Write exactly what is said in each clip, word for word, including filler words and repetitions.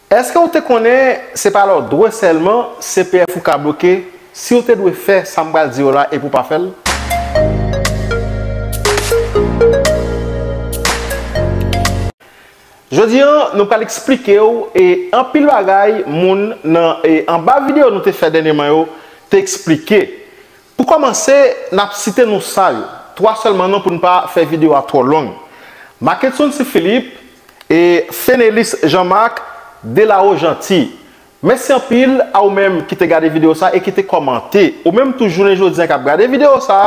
Èske w te konnen se pa lè w dwe sèlman C P F ou ka bloke? Si w te dwe fè sa m pral di w la epi w pa fè l? Jodi a, nou pral eksplike w e anpil bagay moun nan e anba videyo nou te fè dènyèman yo te eksplike. Pou kòmanse, n ap site non sa yo, twa sèlman non pou n pa fè videyo a twò long. Marcketson T. Philippe, e Fenelis Jean Marc, Delao Jeanty. Mèsi anpil a ou menm ki te gade videyo sa e ki te kòmante. Ou menm tou jounen jodi a k ap gade videyo sa,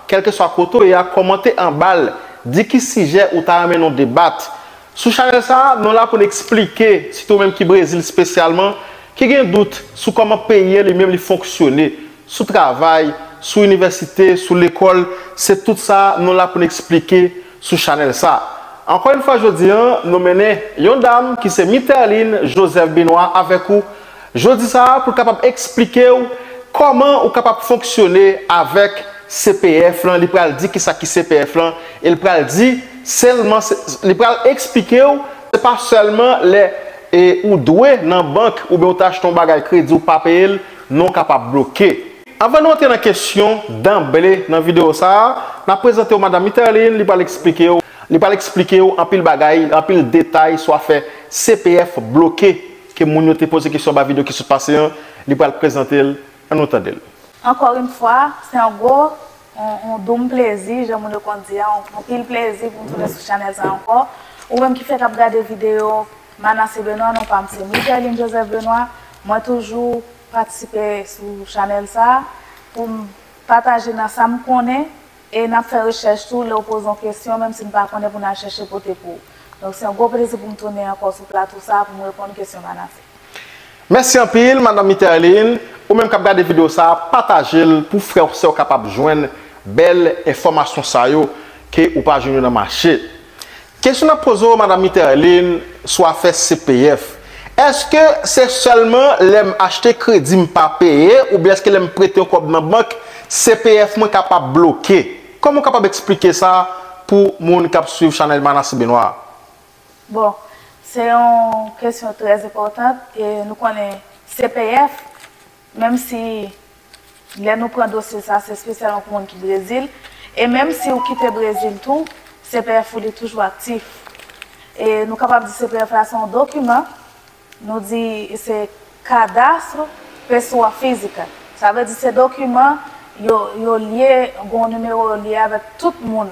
kèlkeswa kote w ye a, kòmante anba l, di ki sijè ou ta renmen nou debat. Sou chanèl sa, nou la pou n eksplike, sitou ou menm ki Brezil espesyalman, ki gen dout sou kòman peyi an li menm li fonksyone, sou travay, sou inivèsite, sou lekòl, se tout sa nou la pou n eksplike sou chanèl sa. Ankò yon fwa jodi a, nou mennen yon dam ki se Miterline Joseph Benoît avèk ou jodi sa a pou l kapab eksplike w kòman ou kapab fonksyone avèk C P F lan. Li pral di kisa ki C P F lan e l pral di sèlman, li pral eksplike w se pa sèlman lè e ou dwe nan bank oubyen ou te achte yon bagay kredi ou pa peye l, non kapab bloke. Anvan nou antre nan kesyon danble nan videyo sa a, n ap prezante w madanm Miterline, li pral eksplike w, li pral eksplike w anpil bagay, anpil detay sou afè C P F bloke ke moun yo te poze kesyon anba videyo ki sot pase an, li pral prezante l, ann nou tande l. Encore une fois, se yon gwo, yon, yon doum plezi, jan moun yo konn di a, yon, yon pil plezi pou m tounen sou chanèl sa ankò. Ou menm ki fèk ap gade videyo Manassé Benoît, non pa m se Miterline Joseph Benoît. Mwen toujou patisipe sou chanèl sa pou m pataje nan sa m konnen e n ap fè rechèch tou lè w poze yon kesyon, menm si n pa konnen pou n al chèche pote pou ou. Donk se yon gwo plezi pou m tounen ankò sou plato sa pou m reponn kesyon Manassé. Mèsi anpil, madanm Miterline. Ou menm k ap gade videyo sa a, pataje l pou frè w, sè w kapab jwenn bèl enfòmasyon sa yo ke ou pa jwenn yo nan mache. Kesyon n ap poze w, madanm Miterline, sou afè C P F. Èske se sèlman lè m achte kredi m pa peye, oubyen èske lè m prete yon kòb nan bank, C P F mwen kapab bloke? Kòman w kapab eksplike sa pou moun k ap swiv chanèl Manassé Benoît a? Bon, se yon kesyon trè enpòtan. E nou konnen C P F, menm si lè nou pran dosye sa, se espesyalman pou moun ki Brezil. E menm si ou kite Brezil tou, C P F ou li toujou aktif. E nou kapab di C P F la se yon dokiman, nou di se cadastro pessoa física. Sa vle di se dokiman yo, yo lye, gen yon nimewo yo lye avèk tout moun.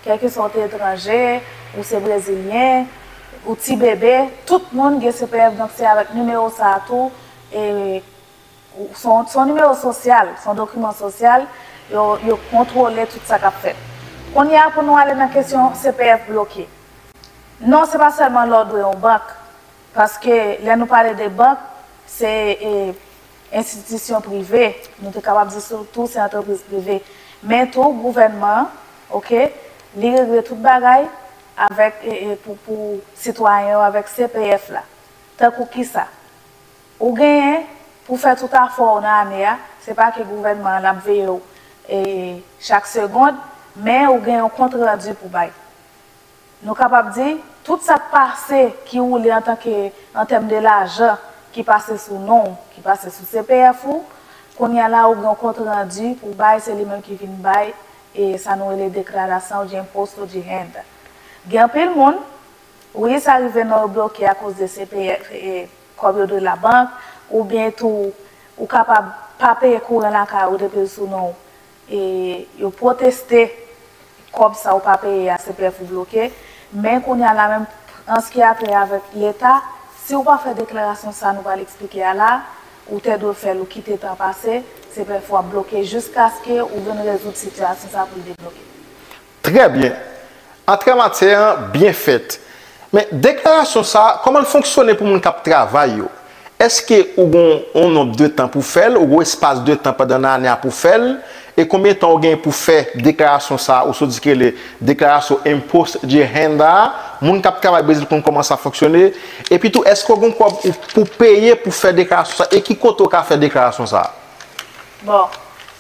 Kèlkeswa ou te etranje, ou se brezilyen, ou ti bebe, tout moun gen C P F, donk se avèk nimewo sa a tou, e, ou, se yon, se yon nimewo sosyal, se yon dokiman sosyal, yo, yo kontwole tout sa k ap fèt. Kounye a, pou nou ale nan kesyon C P F bloke. Non, se pa sèlman lè w dwe yon bank, paske lè nou pale de bank, se, e, enstitisyon prive, nou te kapab di sou, tou se antrepriz prive. Men tou, gouvènman an, oke, li regle tout bagay avèk, e, e, pou, pou sitwayen yo avèk C P F la. Tankou kisa? Ou genyen pou fè tout afè w nan ane a, se pa ke gouvènman an l ap veye w, e, chak segonn, men ou gen yon kontrandi pou bay. Nou kapab di, tout sa k pase, ki woule antanke, an tèm de lajan, ki pase sou non w, ki pase sou C P F ou, kounye a la ou gen yon kontrandi pou bay, se li menm ki vin bay, e sa nou rele declaração de imposto de renda. Gen anpil moun, wi, sa rive non yo bloke akoz de C P F, e kòb yo dwe labank, oubyen tou, ou kapab pa peye kouran lakay ou depi l sou non w. E yo pwoteste kòb sa ou pa peye a, C P F ou bloke. Men kounye a la menm, an se ki a trè avèk Leta, si ou pa fè deklarasyon sa nou pral eksplike a la, ou te dwe fè l, ou kite tan pase, C P F ou ap bloke jiskaske ou vin rezoud sitiyasyon sa pou l debloke. Trè byen. Antrè matyè an byen fèt. Men deklarasyon sa, kòman l fonksyone pou moun k ap travay yo? Èske ou gen yon nonb de tan pou fè l, ou gen yon espas de tan pandan nan ane a pou fè l, e konbyen tan ou gen pou fè deklarasyon sa, ou sot di ki rele deklarasyon imposto de renda a, moun k ap travay Brezil konn kòman sa fonksyone, epi tou, èske ou gen kòb ou pou peye pou fè deklarasyon sa, e ki kote ou ka fè deklarasyon sa? Bon,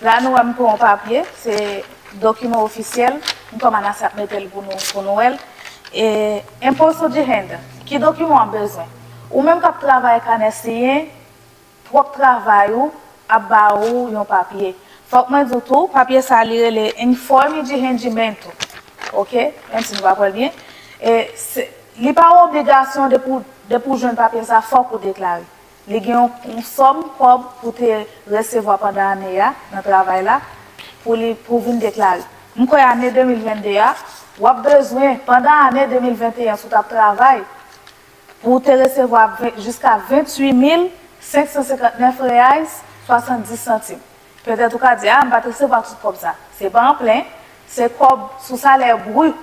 la nou wè m pran yon papye, se dokiman ofisyèl, m kwè Manassé ap mete l pou nou, pou nou wè l. E, imposto de renda, ki dokiman w ap bezwen? Ou menm k ap travay kanè siyen, twòp travay ou ap ba ou yon papye. Fòk mwen di w tou, papye sa li rele Informe de Rendimento. Oke? Menm si nou pa pran l byen. E se, li pa yon obligasyon depi w, depi w jwenn papye sa, fòk ou deklare. Li gen yon, yon sòm kòb pou te resevwa pandan ane a nan travay la pou li, pou vin deklare. M kwè ane de mil vennde a, w ap bezwen, pandan ane de mil venteyen, si w t ap travay, pou w te resevwa ven- jiska venntuit mil senk san senkantnèf reais swasanndis santim. Petèt ou ka di, a, m pa t resevwa tout kòb sa. Se pa an plen, se kòb sou salè bri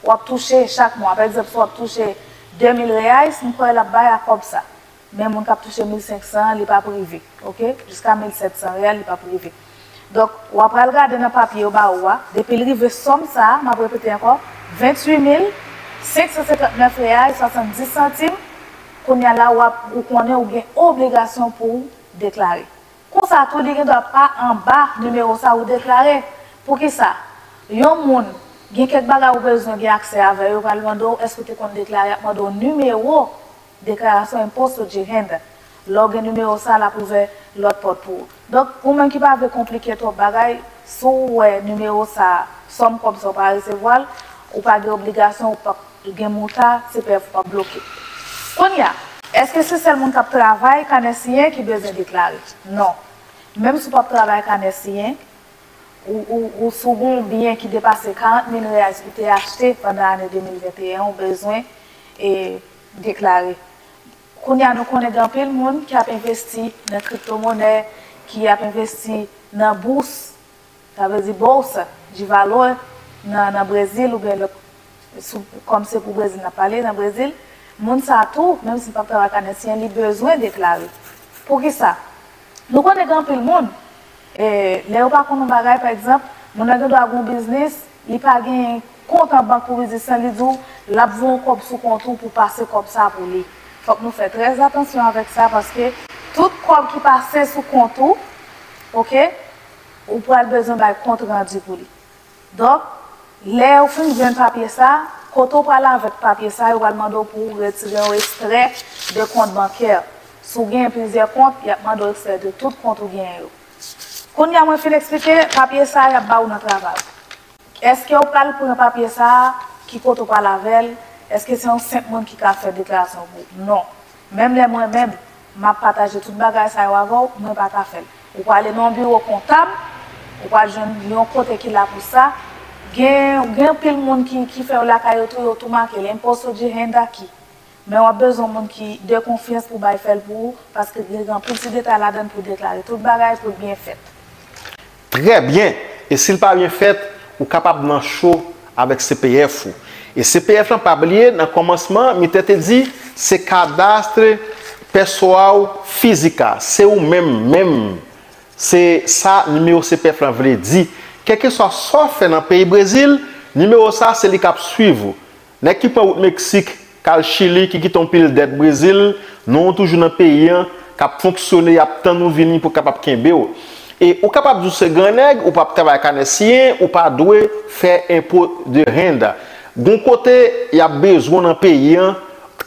w ap touche chak mwa. Pa egzanp, si w ap touche de mil reais, m kwè l ap bay a kòb sa. Men moun k ap touche mil senk san an, li p ap rive, oke? Jiska mil sèt san real, li p ap rive. Donk, w ap pral gade nan papye yo ba ou a, depi l rive sòm sa a, m ap repete ankò, venntuit mil senk san senkantnèf real swasanndis santim, kounye a la, w ap, ou konnen ou gen obligasyon pou w deklare. Konsa tou, li gendwa pa anba nimewo sa ou deklare. Poukisa? Yon moun, gen kèk bagay ou bezwen gen aksè avè yo, yo pral mande w, èske w te konn deklare, y ap mande w nimewo deklarasyon imposto de renda. Lè w gen nimewo sa, l ap ouvè lòt pòt pou ou. Donk, ou menm ki pa vle konplike twòp bagay, si w wè nimewo sa, sòm kòb sa w pa resevwa l, ou pa gen obligasyon, ou p ap gen mouta, C P F ou p ap bloke. Kounye a, èske se sèl moun k ap travay kanè siyen ki bezwen deklare? Non. Menm si w p ap travay kanè siyen, ou, ou, ou si w gen yon byen ki depase karant mil reais ou te achte pandan ane de mil venteyen, ou bezwen, e, deklare. Kounye a, nou konnen gen anpil moun ki ap envesti nan kriptomonè, ki ap envesti nan bous, sa vle di bolsa de valor nan, nan Brezil oubyen lòt, sou, kòm se pou Brezil n ap pale, nan Brezil, moun sa a tou, menm si l p ap travay kanè siyen, li bezwen deklare. Poukisa? Nou konnen gen anpil moun, e, lè yo pa konn yon bagay, pa egzanp, moun nan gendwa gen yon biznis, li pa gen kont an bank pou biznis lan, li di w l ap voye yon kòb sou kont ou pou pase kòb sa pou li. Fòk nou fè trè atansyon avèk sa, paske tout kòb ki pase sou kont ou, oke, ou pral bezwen bay kont randi pou li. Donk, lè ou fin jwenn papye sa, kote w pral avèk papye sa, yo pral mande w pou w retire yon ekstrè de kont bankè. Si w genyen plizyè kont, y ap mande w ekstrè de tout kont ou genyen yo. Kounye a mwen fin eksplike papye sa y ap ba ou nan travay. Èske w pral pran papye sa a? Ki kote w pral avè l? Èske se yon senp moun ki ka fè deklarasyon pou ou? Non. Menm lè mwen menm, m ap pataje tout bagay sa yo avè w, mwen pa ka fè l. Ou pral ale nan yon biwo kontab, ou pral jwenn yon kote ki la pou sa. Gen, gen anpil moun ki, ki fè yo lakay yo tou, yo tou make l, imposto de renda aqui. Men w ap bezwen moun ki de konfyans pou bay fè l pou ou, paske gen anpil ti detay ladan l pou deklare tout bagay pou l byen fèt. Trè byen. E si l pa byen fèt, ou kapab nan cho avèk C P F ou. E C P F lan, pa bliye, nan kòmansman, Mitter te di, se Cadastro Pessoal Físico, se ou menm, menm. Se sa nimewo C P F lan vle di. Kèlkeswa sa w fè nan peyi Brezil, nimewo sa se li k ap swiv ou. Nèg ki pran wout Meksik, k al Chili, ki kite yon pil dèt Brezil, non w toujou nan peyi an, k ap fonksyone, y ap tann ou vini pou kapab kenbe w. E ou kapab di w se grannèg, ou p ap travay kanè siyen, ou pa dwe fè imposto de renda. Gon kote y ap bezwen w nan peyi an,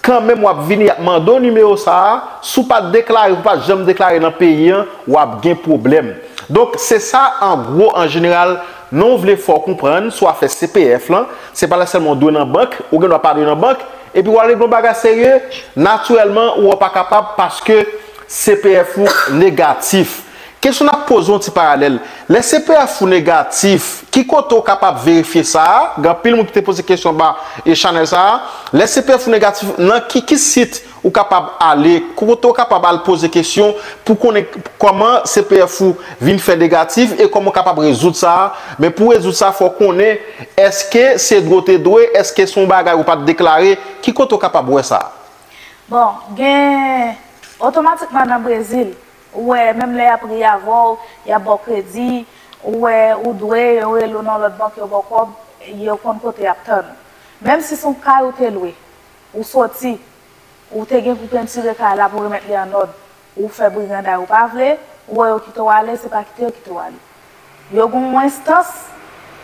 kanmenm w ap vini, y ap mande w nimewo sa a, si w pa t deklare, ou pa t janm deklare nan peyi an, w ap gen pwoblèm. Donk, se sa, an gwo, an jeneral, non w vle fè w konprann sou afè C P F lan, se pa lè sèlman w dwe nan bank, ou gendwa pa dwe nan bank, epi w al regle yon bagay serye, natirèlman, ou pa kapab paske C P F ou negatif. Kesyon n ap poze yon ti paralèl. Lè C P F ou negatif, ki kote w kapab verifye sa a? Gen anpil moun ki te poze kesyon ba e chanèl sa a. Lè C P F ou negatif, nan ki, ki sit ou kapab ale, kote w kapab al poze kesyon pou konnen kòman C P F ou vin fè negatif e kòman w kapab rezoud sa a. Men pou rezoud sa, fò w konnen èske se dwe w te dwe, èske se yon bagay ou pa t deklare, ki kote w kapab wè sa a? Bon, gen otomatikman nan Brezil, ou wè, menm lè y ap ri avè w, y ap ba w kredi, ou wè, ou dwe, yo rele w nan lòt bank, yo ba w kòb, yo konn kote y ap tann ou. Menm si se yon kay ou te lwe, ou soti, ou te gen pou pentire kay la pou remèt li annòd, ou fè briganday ou pa vle, ou wè yo kite w ale, se pa kite yo kite w ale. Yo gen yon enstans,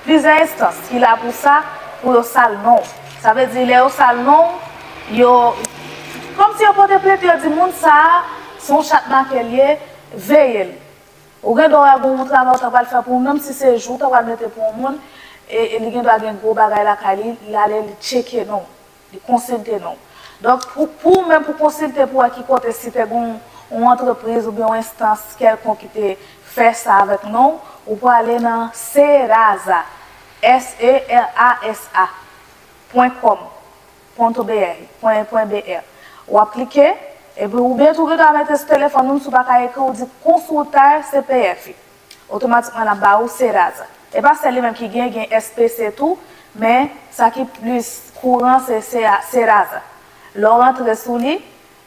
plizyè enstans ki la pou sa, pou yo sal non w. Sa vle di, lè yo sal non w, yo, Kòmsi yo pote plent, yo di moun sa a, se yon chat make l ye, veye l. Ou gen dwa wè gen yon travay ou ta pral fè pou ou, menm si se jou ou ta pral mete pou yon moun, e, e li gen dwa gen gwo bagay lakay li, li ale, li tcheke non, li konsilte non. Donk, pou, pou ou menm pou konsilte pou wè ki kote si te gen yon, yon antrepriz oubyen yon enstans kèlkonk ki te fè sa avèk non, ou prale nan Serasa, S E R A S A, pwen kòm, pwen B R, pwen, pwen B R. W ap klike, epi oubyen tou gen dwa mete sou telefòn ou, si w pa ka ekri, ou di consultar C P F. Otomatikman, l ap ba ou Serasa. E pa sèl li menm ki gen, gen S P C tou, men sa ki plis kouran, se, se Serasa. Lè w rantre sou li,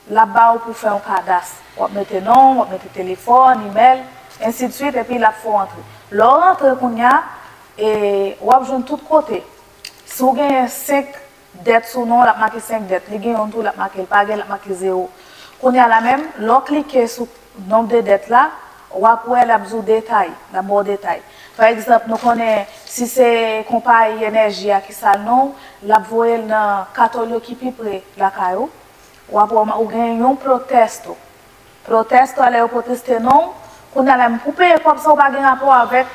l ap ba ou pou fè yon kadas. W ap mete non, w ap mete telefòn, imèl, ensidswit, epi l ap fè w antre. Lè w rantre kounye a, e, w ap jwenn tout kote. Si w genyen senk dèt sou non, l ap make senk dèt. Li gen youn tou, l ap make l pa gen, l ap make zewo. Kounye a la menm, lè w klike sou nonb de dèt la, w ap wè l ap di w detay, l ap ba w detay. Pa egzanp, nou konnen si se konpayi enèji a ki sal non w, l ap voye l nan katòlyo ki pi pre lakay ou. W ap wè ou gen yon protesto. Protesto a, lè yo proteste non w, kounye a la menm pou peye kòb sa, ou pa gen rapò avèk,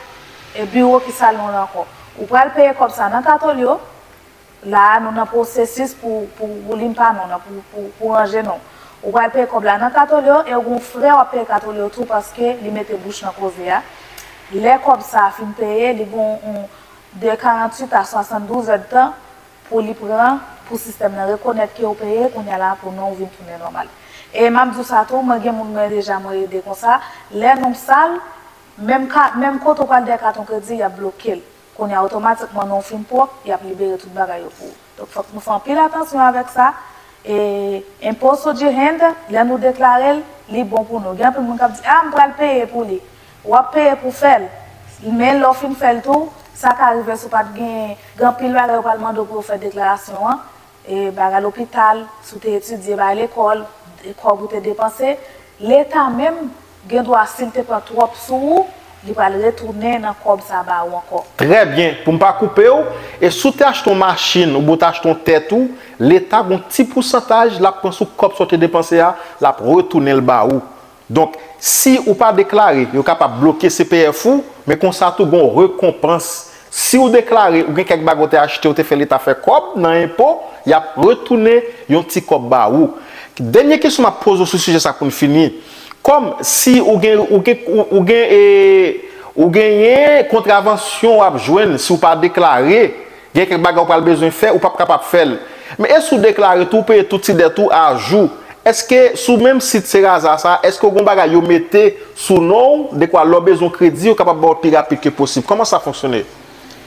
e, biwo ki sal non w la ankò. Ou pral peye kòb sa nan katòlyo. La a, nou nan pwosesis pou, pou, pou limpa non w nan, pou, pou, pou ranje non w. Ou pral peye kòb la nan katòlyo e ou gen yon frè w ap peye katòlyo tou paske li mete bouch nan koze a. Lè kòb sa a fin peye, li gen yon de karanntuit a swasanndouz èdtan pou li pran, pou sistèm nan rekonèt ke w peye, kounye a la pou non w vin tounen nòmal. E m ap di w sa tou, mwen gen moun mwen deja mwen ede konsa, lè non w sal, menm ka, menm kote w pral dèyè katon kredi, y ap bloke l. Kounye a otomatikman non w fin pwòp, y ap libere tout bagay yo pou ou. Donk fòk nou fè anpil atansyon avèk sa. E imposto de renda, lè nou deklare l, li bon pou nou. Gen anpil moun k ap di, a, m pral peye pou li. W ap peye pou fè l. Men lè w fin fè l tou, sa ka rive si w pa t gen, gen anpil bagay yo pral mande w pou yo fè deklarasyon an. E bagay lopital, si w te etidye, bagay lekòl, e kòb ou te depanse, Leta menm gen dwa, si l te pran twòp sou ou, li pral retounen nan kòb sa ba ou ankò. Trè byen, pou m pa koupe w, e si w te achte yon machin oubyen w te achte yon tèt ou, Leta gen yon ti pousantaj l ap pran sou kòb sa w te depanse a, l ap retounen l ba ou. Donk, si ou pa deklare, yo kapab bloke C P F ou, men konsa tou gen yon rekonpans. Si w deklare, ou gen kèk bagay ou te achte, ou te fè Leta fè kòb nan enpo, y ap retounen yon ti kòb ba ou. Dènye kesyon m ap poze w sou sijè sa pou n fini. Kòm si ou gen, ou gen, ou, ou gen, e, ou genyen kontravansyon w ap jwenn si w pa deklare, gen kèk bagay ou pral bezwen fè, ou p ap kapab fè l. Men e si w deklare tou, ou peye tout ti dèt ou a jou, èske sou menm sit Serasa sa, èske w gen bagay yo mete sou non w, dekwa lè w bezwen kredi, yo kapab ba w pi rapid ke posib? Kòman sa fonksyone?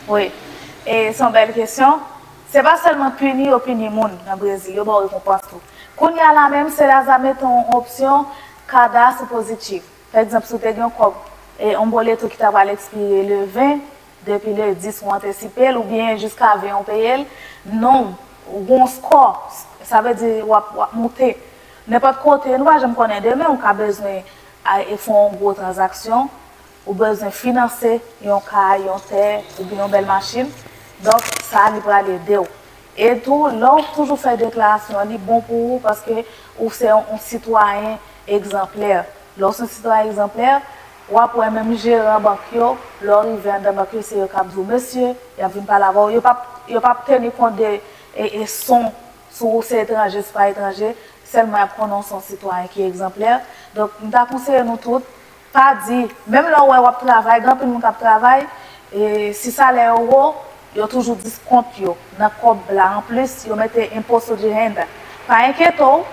Wi. E se yon bèl kesyon. Se pa sèlman pini yo pini moun nan Brezil, yo ba w rekonpans tou. Kounye a la menm, Serasa mete yon opsyon kada si w pozitif. Pa egzanp, si w te gen yon kòb, e, yon boleto ki ta pral ekspire le ven, depi le dis ou antesipe l, oubyen jiska ven ou peye l, non, ou gen yon skò, sa vle di w ap, w ap moute. Nenpòt kote, nou pa janm konnen demen, ou ka bezwen a, e fè yon gwo tranzaksyon, ou bezwen finanse yon kay, yon tè, oubyen yon bèl machin. Donk, sa a, li pral ede w. E tou, lè w toujou fè deklarasyon an, li bon pou ou paske ou se yon, yon sitwayen egzanplè. Lè w se yon sitwayen egzanplè, w ap wè menm jeran bank yo, lè w rive anndan bank yo, se yo k ap di w, mesye, y ap vin pale avè w. Yo p ap, yo p ap teni kont de, e, e son, si w se etranje, si w pa etranje, sèlman y ap konnen w se yon sitwayen ki egzanplè. Donk, m ta konseye nou tout, pa di, menm lè w wè w ap travay, gen anpil moun k ap travay, e si salè yo wo, yo toujou diskont yo nan kòb la. Anplis, yo mete imposto de renda. Pa enkyete w,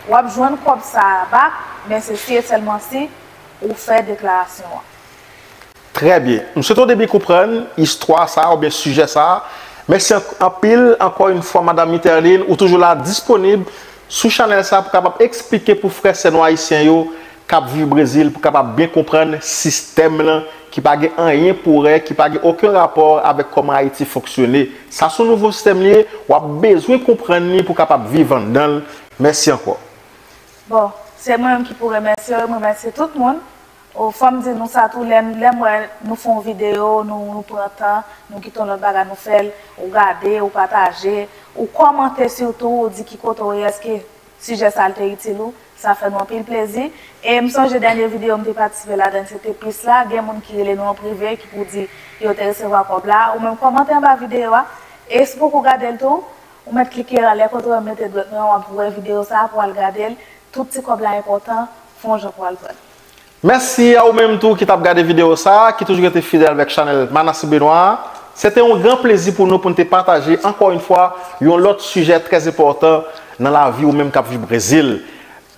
w ap jwenn kòb sa a back, men se si e sèlman si ou fè deklarasyon an. Trè byen. M swete w te byen konprann istwa sa a oubyen sijè sa a. Mèsi an-, anpil, ankò yon fwa, Madanm Miterline, ou toujou la disponib sou chanèl sa a pou kapab eksplike pou frè sè nou ayisyen yo k ap viv Brezil pou kapab byen konprann sistèm lan ki pa gen anyen pou wè, ki pa gen okenn rapò avèk kòman Ayiti fonksyone. Sa se yon nouvo sistèm li ye, w ap bezwen konprann li pou w kapab viv anndan l. Mèsi ankò. Bon, se mwen menm ki pou remèsye w, e m remèsye tout moun. O, fò m di nou sa tou, lè, lè m wè nou fè yon videyo, nou, nou pran tan, nou kite yon lòt bagay, nou fè l, ou gade, ou pataje, ou kòmante sitou, ou di ki kote w ye, èske sijè sa a te itil ou, sa fè nou anpil plezi. E m sonje dènye videyo m te patisipe ladan l, se te pis la. Gen moun ki rele nou an prive, ki pou di yo te resevwa kòb la. Ou menm kòmante anba videyo a. E si w poko gade l tou, ou mèt klike anlè kote w mete dwèt mwen an, w ap wè videyo sa a pou w al gade l. Tout ti kòb la enpòtan, fè yon jan pou w al pran l. Mèsi a ou menm tou ki t ap gade videyo sa a, ki toujou rete fidèl avèk chanèl Manassi Benoit. Se te yon gran plezi pou nou pou n te pataje ankò yon fwa yon lòt sijè trè enpòtan nan lavi ou menm k ap viv Brezil.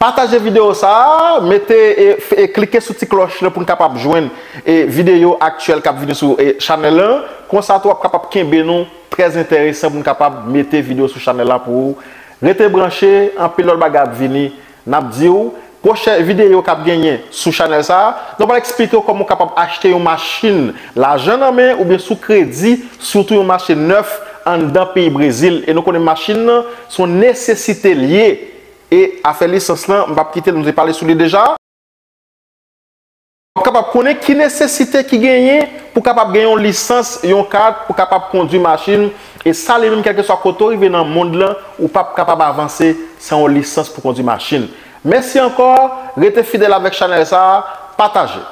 Pataje videyo sa a, mete e, e klike sou ti klòch lan pou n kapab jwenn e videyo aktyèl k ap vini sou e chanèl lan. Konsa tou w ap kapab kenbe nou trè enteresan pou n kapab mete videyo sou chanèl la pou ou. Rete branche, anpil lòt bagay ap vini. N ap di w, pwochen videyo k ap genyen sou chanèl sa a, nou pral eksplike w kòman w kapab achte yon machin lajan nan men oubyen sou kredi, sitou yon machin nèf anndan peyi Brezil. E nou konnen machin nan se yon nesesite l ye. E afè lisans lan, m p ap kite l, nou te pale sou li deja. W ap kapab konnen ki nesesite ki genyen pou w kapab gen yon lisans, yon kat pou w kapab kondwi machin. E sa li menm, kèlkeswa kote w rive nan mond lan, ou p ap kapab avanse san yon lisans pou kondwi machin. Mèsi ankò, rete fidèl avèk chanèl sa a, pataje.